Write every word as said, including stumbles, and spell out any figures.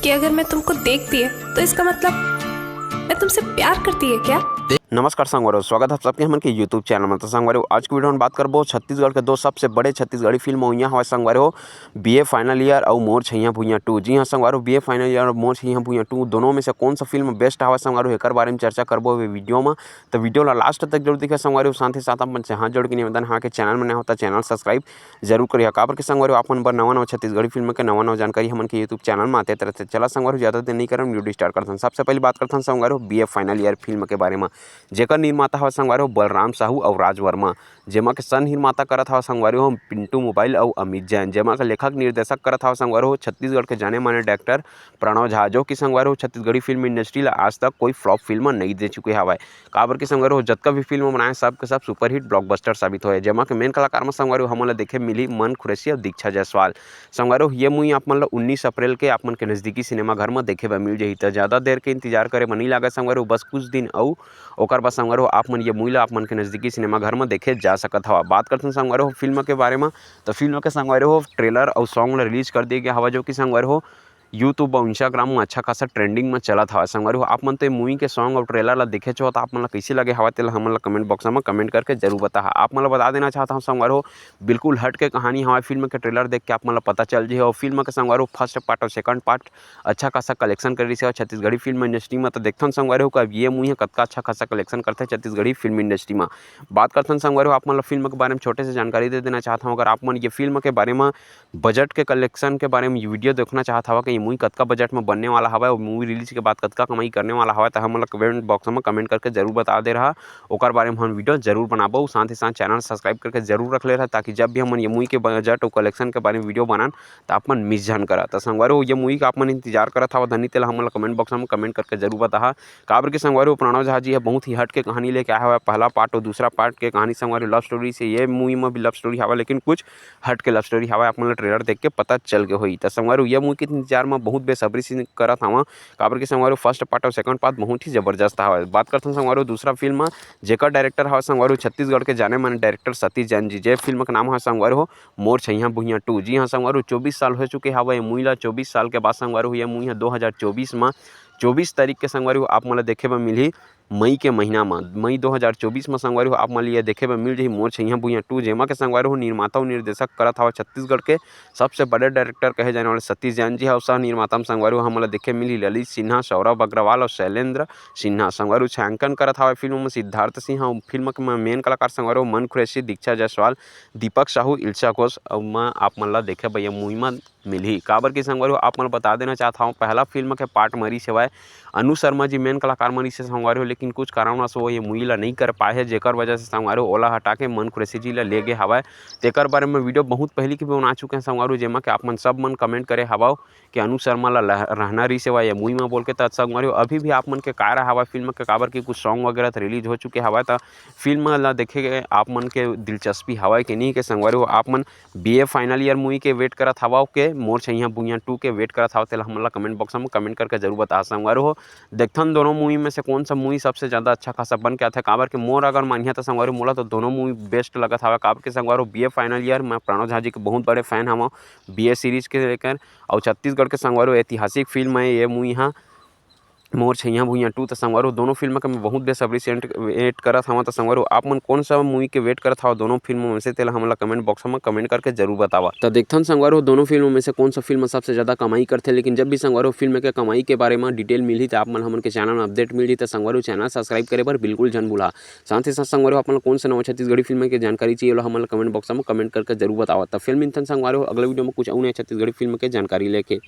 कि अगर मैं तुमको देखती है तो इसका मतलब मैं तुमसे प्यार करती है क्या? नमस्कार संगवारी हो, स्वागत है आप सबके हमन के YouTube चैनल में। तो संगवारी हो, आज की वीडियो में बात करबो छत्तीसगढ़ के दो सबसे बड़े छत्तीसगढ़ी फिल्म हुई हवा संगवारी हो, बीए फाइनल ईयर और मोर छैया भुइयां टू। जी हाँ संगवारी हो, बीए फाइनल ईयर और मोर छैया भुइयां टू दोनों में से कौन सा फिल्म बेस्ट हवा संगवारी हो, एकर बारे में चर्चा करबो ये वीडियो में। तो वीडियो ला लास्ट तक जरूर देखिए संगवारी हो। साथ ही साथ अपन से हाथ जोड़ के निवेदन है कि चैनल में नया होता चैनल सब्सक्राइब जरूर करिए। काबर के संगवारी हो, आप मन बर नवा नवा छत्तीसगढ़ी फिल्म के नवा नवा जानकारी हमन के YouTube चैनल में आते रहते। चला संगवारी हो, ज्यादा देर नहीं करन, वीडियो स्टार्ट करथन। सबसे पहले बात करथन संगवारी हो बीए फाइनल ईयर फिल्म के बारे में, जेकर निर्माता हवा संगवारी हो बलराम साहू और राज वर्मा, जेमा के सह निर्माता करत हवा संगवारी हो पिंटू मोबाइल और अमित जैन, जेमा के लेखक निर्देशक करत हवा संगवारी हो छत्तीसगढ़ के जाने माने डायरेक्टर प्रणव झा, जो कि संगवारी हो छत्तीसगढ़ी फिल्म इंडस्ट्री ला आज तक कोई फ्लॉप फिल्म नहीं दे चुके हवय। काबर के संगवारी हो जतका भी फिल्म बनाए सब के सब सुपरहिट ब्लॉकबस्टर साबित होए, जेमा के मेन कलाकार में संगवारी हो हमन ला देखे मिली मन कुरैशी और दीक्षा जायसवाल। संगवारी हो ये मूवी आप मन ला उन्नीस अप्रैल के आप मन के नजदीकी सिनेमा घर में देखे बर मिल जाही। त ज्यादा देर के इंतजार करे में नहीं लागे संगवारी हो, बस कुछ दिन अउ ओकर बाद संगवारी हो आप मन ये मूवी ला आप मन के नजदीकी सिनेमा घर में देखे जा सकत हवा। बात करथन संगवारी हो फिल्म के बारे में, तो फिल्म के संगवारी हो ट्रेलर और सॉन्ग ला रिलीज कर दिए गया हवा, जो कि संगवारी हो YouTube और Instagram में अच्छा खासा ट्रेंडिंग में चलत हवा। संगवारी हो आप मन तो ये मूवी के सॉन्ग और ट्रेलर ला देखे हो, तो आप मन ला कैसे लगे हवा तेला हमन ला कमेंट बॉक्स में कमेंट करके जरूर बताहा। आप मन ला बता देना चाहता हूँ संगवारी हो, बिल्कुल हट के कहानी हवा। फिल्म के ट्रेलर देख के आप मन ला पता चल जी और फिल्म के संगवारी हो फर्स्ट पार्ट और सेकंड पार्ट अच्छा खासा कलेक्शन कर रही है छत्तीसगढ़ी फिल्म इंडस्ट्री में। तो देखथन संगवारी हो कि अब ये मूवी है कतका अच्छा खासा कलेक्शन करते हैं छत्तीसगढ़ी फिल्म इंडस्ट्री में। बात करथन संगवारी हो आप मन ला फिल्म के बारे में छोटे से जानकारी दे देना चाहता हूँ। अगर आप मन ये फिल्म के बारे में बजट के कलेक्शन के बारे में वीडियो देखना चाहत हवा कि ये मूवी कतका बजट में बनने वाला हवा और मूवी रिलीज के बाद कतका कमाई करने वाला हवा, तो हमन ला कमेंट बॉक्स में कमेंट करके जरूर बता दे रहा। ओकर बारे में हम वीडियो जरूर बनाबो। साथ ही साथ चैनल सब्सक्राइब करके जरूर रख ले रहा, ताकि जब भी हमन ये मूवी के बजट और कलेक्शन के बारे में वीडियो बनान, तो आप मन मिस झन करा। तो संगवारी हो ये मूवी का आप मन इंतजार करत हवा धनी तेला हमन ला कमेंट बॉक्स में कमेंट करके जरूर बताहा। काबर के संगवारी हो प्रणव झा जी है बहुत ही हट के कहानी लेके आया हुआ है। पहला पार्ट और दूसरा पार्ट के कहानी संगवारी लव स्टोरी से, ये मूवी में भी लव स्टोरी हवा लेकिन कुछ हट के लव स्टोरी हवा। आप मन ला ट्रेलर देख के पता चल के होई। तो संगवारी हो ये मूवी के इंतजार में बहुत बेसब्री से करत हवा, काबर के संगवारी हो फर्स्ट पार्ट और सेकंड पार्ट बहुत ही जबरदस्त हवा। बात करथन संगवारी हो दूसरा फिल्म जेकर डायरेक्टर हवा संगवारी हो छत्तीसगढ़ के जाने माने डायरेक्टर सतीश जैन जी, जे फिल्म के नाम हवा संगवारी हो मोर छैया भुइयां टू। जी हाँ संगवारी हो चौबीस साल हो चुके हवा ये मूवी ला। चौबीस साल के बाद संगवारी हो ये मूवी है दो हज़ार चौबीस में चौबीस तारीख के संगवारी हो आप मन ला देखे बर मिलही मई के महीना म, मई दो हज़ार चौबीस म संगवारी हो आप मन ल ये देखे बर मिल जही मोर छैया भुइयां टू, जेमा के संगवारी हो निर्माता अउ निर्देशक करत हवा छत्तीसगढ़ के सबसे बड़े डायरेक्टर कहे जाने वाले सतीश जैन जी ह। अउ सह निर्माता म संगवारी हो हमन ल देखे मिलही ललित सिन्हा, सौरभ अग्रवाल अउ शैलेंद्र सिन्हा। संगवारी हो छायांकन करत हवा फिल्म म सिद्धार्थ सिंह। अउ फिल्म के म मेन कलाकार संगवारी हो मन कुरैशी, दीक्षा जायसवाल, दीपक साहू, इल्शा घोष अउ म आप मन ल देखे बर ये मूवी म मिलही। काबर कि संगवारी हो, आप मन ल बता देना चाहत हवं, पहला फिल्म के पार्ट म रिहिस हवय अनु शर्मा जी मेन कलाकार म रिहिस हे संगवारी हो, लेकिन कुछ कारणवश वो ये मूवी ल नइ कर पाए हे, जेकर वजह से संगवारी हो, ओला हटा के मन कुरैशी जी ल ले गे हवय। तेकर बारे में वीडियो बहुत पहिली के भी बना चुके हैं संगवारी हो, जेमा के आप मन सब मन कमेंट करे हवव कि अनु शर्मा ल लह-, रहना रिहिस हवय ये मूवी म बोल के। त संगवारी हो, अभी भी आप मन के काय राय हवय फिल्म के, काबर कि कुछ सॉन्ग वगैरह त रिलीज हो चुके हवय, त फिल्म ल देखे के आप मन के दिलचस्पी हवय कि नहीं के संगवारी हो, आप मन बीए फाइनल ईयर मूवी के वेट करत हवव के मोर छैया भुइयां टू के वेट करत हवव, तेला हमन ला कमेंट बॉक्स में कमेंट करके जरूर बता संगवारी हो। देखथन दोनों मूवी में से कौन सा मूवी सबसे ज्यादा अच्छा खासा बन के आथे, काबर के मोर अगर मानिया त संगवारी हो मोला तो दोनों मूवी बेस्ट लगत हवय, काबर के संगवारी हो बीए फाइनल ईयर मैं प्रणव झा जी के बहुत बड़े फैन हवं बीए सीरीज के लेकर, अउ छत्तीसगढ़ के संगवारी हो ऐतिहासिक फिल्म है ये मूवी हा मोर छैया भुइयां टू। त संगवारी हो दोनों फिल्म के मैं बहुत बेसब्री से वेट करत हवं। त संगवारी हो आप मन कौन सा मूवी के वेट करत हव दोनों फिल्म में से, तेला हमन ला कमेंट बॉक्स में कमेंट करके जरूर बतावा। त देखथन संगवारी हो दोनों फिल्म में से कौन सा फिल्म सबसे ज्यादा कमाई करथे, लेकिन जब भी संगवारी हो फिल्म के कमाई के बारे में डिटेल मिलही त आप मन हमन के चैनल में अपडेट मिलही। त संगवारी हो चैनल सब्सक्राइब करे बर बिल्कुल झन भूला। साथ ही साथ संगवारी हो आप मन ला कौन सा नवा छत्तीसगढ़ी फिल्म के जानकारी चाहिए, ओला हमन ला कमेंट बॉक्स में कमेंट करके जरूर बतावा। त फिर मिलथन संगवारी हो अगले वीडियो में कुछ अउ नया छत्तीसगढ़ी फिल्म के जानकारी लेके।